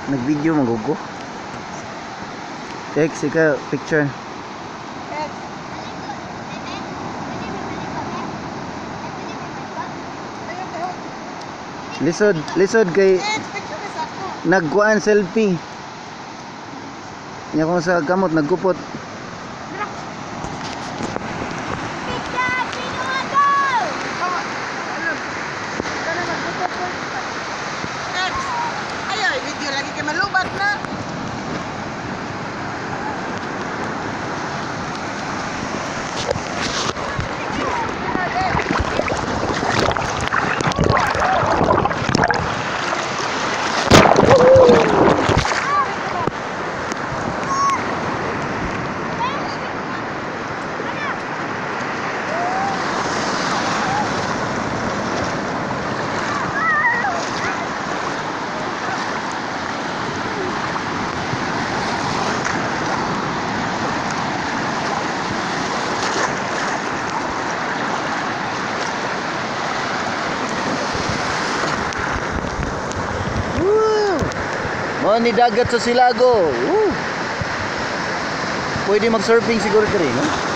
Nag-video magugo. X, ikaw, picture. X. Ayun, tayo. Lisod, lisod kay X, picture ni sa ako. nagkuan selfie. Nya kung sa kamot nagkupot. Oh, ano? Kana magbuto ko. X. Ay, ay, video lagi kay malubat na. Woo! Mao ni dagat sa Silago. Woo! Pwede mag-surfing siguro diri, no?